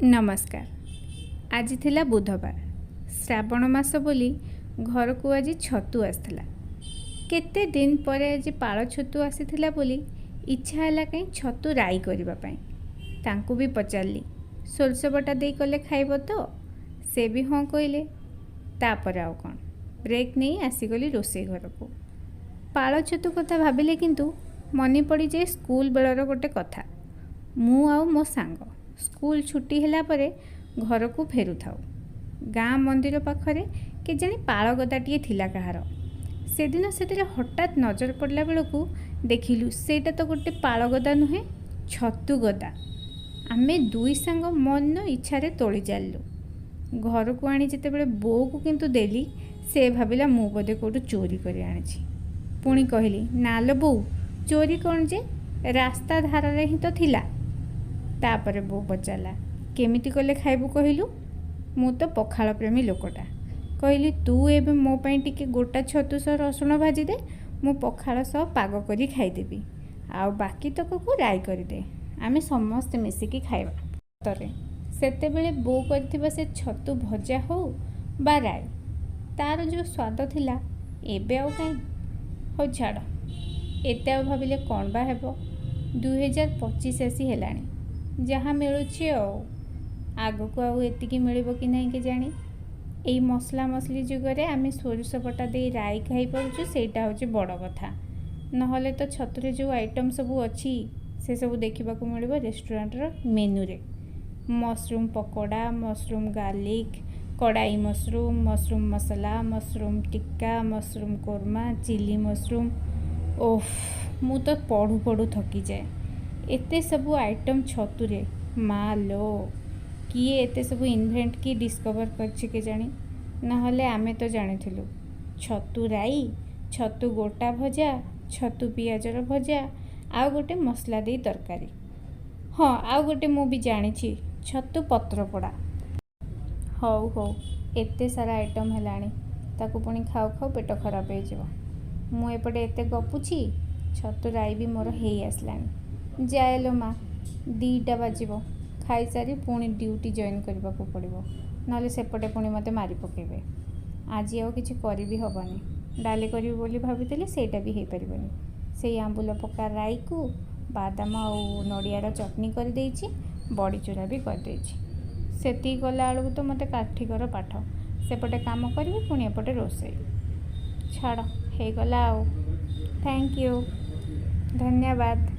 ନମସ୍କାର। ଆଜି ଥିଲା ବୁଧବାର। ଶ୍ରାବଣ ମାସ ବୋଲି ଘରକୁ ଆଜି ଛତୁ ଆସିଥିଲା। କେତେ ଦିନ ପରେ ଆଜି ପାଳ ଛତୁ ଆସିଥିଲା ବୋଲି ଇଚ୍ଛା ହେଲା କାହିଁ ଛତୁ ରାଇ କରିବା ପାଇଁ। ତାଙ୍କୁ ବି ପଚାରିଲି, ସୋରିଷ ବଟା ଦେଇ କଲେ ଖାଇବ ତ? ସେ ବି ହଁ କହିଲେ। ତାପରେ ଆଉ କ'ଣ, ବ୍ରେକ୍ ନେଇ ଆସିଗଲି ରୋଷେଇ ଘରକୁ। ପାଳ ଛତୁ କଥା ଭାବିଲେ କିନ୍ତୁ ମନେ ପଡ଼ିଯାଏ ସ୍କୁଲ ବେଳର ଗୋଟେ କଥା। ମୁଁ ଆଉ ମୋ ସାଙ୍ଗ ସ୍କୁଲ ଛୁଟି ହେଲା ପରେ ଘରକୁ ଫେରୁଥାଉ। ଗାଁ ମନ୍ଦିର ପାଖରେ କେଜାଣି ପାଳ ଗଦାଟିଏ ଥିଲା କାହାର। ସେଦିନ ସେଥିରେ ହଠାତ୍ ନଜର ପଡ଼ିଲା ବେଳକୁ ଦେଖିଲୁ, ସେଇଟା ତ ଗୋଟେ ପାଳ ଗଦା ନୁହେଁ, ଛତୁ ଗଦା। ଆମେ ଦୁଇ ସାଙ୍ଗ ମନ ଇଚ୍ଛାରେ ତୋଳି ଚାଲିଲୁ। ଘରକୁ ଆଣି ଯେତେବେଳେ ବୋଉକୁ କିନ୍ତୁ ଦେଲି, ସେ ଭାବିଲା ମୁଁ ବୋଧେ କେଉଁଠୁ ଚୋରି କରି ଆଣିଛି। ପୁଣି କହିଲି, ନା ଲୋ ବୋଉ, ଚୋରି କ'ଣ ଯେ, ରାସ୍ତା ଧାରରେ ହିଁ ତ ଥିଲା। ତାପରେ ବୋଉ ପଚାରିଲା, କେମିତି କଲେ ଖାଇବୁ କହିଲୁ? ମୁଁ ତ ପଖାଳ ପ୍ରେମୀ ଲୋକଟା। କହିଲି, ତୁ ଏବେ ମୋ ପାଇଁ ଟିକେ ଗୋଟା ଛତୁ ସହ ରସୁଣ ଭାଜିଦେ, ମୁଁ ପଖାଳ ସହ ପାଗ କରି ଖାଇଦେବି। ଆଉ ବାକି ତକକୁ ରାଇ କରିଦେ, ଆମେ ସମସ୍ତେ ମିଶିକି ଖାଇବା। ସତରେ ସେତେବେଳେ ବୋଉ କରିଥିବା ସେ ଛତୁ ଭଜା ହଉ ବା ରାଇ, ତାର ଯେଉଁ ସ୍ୱାଦ ଥିଲା, ଏବେ ଆଉ କାହିଁ? ହଉ ଛାଡ଼, ଏତେ ଆଉ ଭାବିଲେ କ'ଣ ବା ହେବ? 2025 ଆସି ହେଲାଣି, ଯାହା ମିଳୁଛି ଆଉ। ଆଗକୁ ଆଉ ଏତିକି ମିଳିବ କି ନାହିଁ କେଜାଣି। ଏଇ ମସଲା ମସଲି ଯୁଗରେ ଆମେ ସୋରିଷ ବଟା ଦେଇ ରାଇ ଖାଇପାରୁଛୁ, ସେଇଟା ହେଉଛି ବଡ଼ କଥା। ନହେଲେ ତ ଛତୁରେ ଯେଉଁ ଆଇଟମ୍ ସବୁ ଅଛି, ସେସବୁ ଦେଖିବାକୁ ମିଳିବ ରେଷ୍ଟୁରାଣ୍ଟର ମେନୁରେ। Mushroom pakoda, mushroom garlic, kadai mushroom, mushroom masala, mushroom tikka, mushroom korma, chilli mushroom. ଓଃ, ମୁଁ ତ ପଢ଼ୁ ପଢ଼ୁ ଥକିଯାଏ। ଏତେ ସବୁ ଆଇଟମ୍ ଛତୁରେ, ମା ଲୋ! କିଏ ଏତେ ସବୁ ଇନଭେଣ୍ଟ କି ଡିସ୍କଭର କରିଛି କେଜାଣି? ନହେଲେ ଆମେ ତ ଜାଣିଥିଲୁ ଛତୁ ରାଇ, ଛତୁ ଗୋଟା ଭଜା, ଛତୁ ପିଆଜର ଭଜା ଆଉ ଗୋଟେ ମସଲା ଦେଇ ତରକାରୀ। ହଁ, ଆଉ ଗୋଟେ ମୁଁ ବି ଜାଣିଛି, ଛତୁ ପତ୍ରପୋଡ଼ା। ହଉ ହଉ, ଏତେ ସାରା ଆଇଟମ୍ ହେଲାଣି, ତାକୁ ପୁଣି ଖାଉ ଖାଉ ପେଟ ଖରାପ ହେଇଯିବ। ମୁଁ ଏପଟେ ଏତେ ଗପୁଛି, ଛତୁ ରାଇ ବି ମୋର ହେଇ ଆସିଲାଣି। ଯାଏ ଲୋ ମା, 2ଟା ବାଜିବ। ଖାଇସାରି ପୁଣି ଡ୍ୟୁଟି ଜଏନ୍ କରିବାକୁ ପଡ଼ିବ, ନହେଲେ ସେପଟେ ପୁଣି ମୋତେ ମାରି ପକାଇବେ। ଆଜି ଆଉ କିଛି କରିବି ହେବନି। ଡାଲି କରିବି ବୋଲି ଭାବିଥିଲି, ସେଇଟା ବି ହେଇପାରିବନି। ସେଇ ଆମ୍ବୁଲ ପକା ରାଇକୁ ବାଦାମ ଆଉ ନଡ଼ିଆର ଚଟଣି କରିଦେଇଛି, ବଡ଼ିଚୁରା ବି କରିଦେଇଛି। ସେତିକି କଲା ବେଳକୁ ତ ମୋତେ କାଠିକର ପାଠ। ସେପଟେ କାମ କରିବି, ପୁଣି ଏପଟେ ରୋଷେଇ। ଛାଡ଼, ହେଇଗଲା ଆଉ। Thank you, ଧନ୍ୟବାଦ।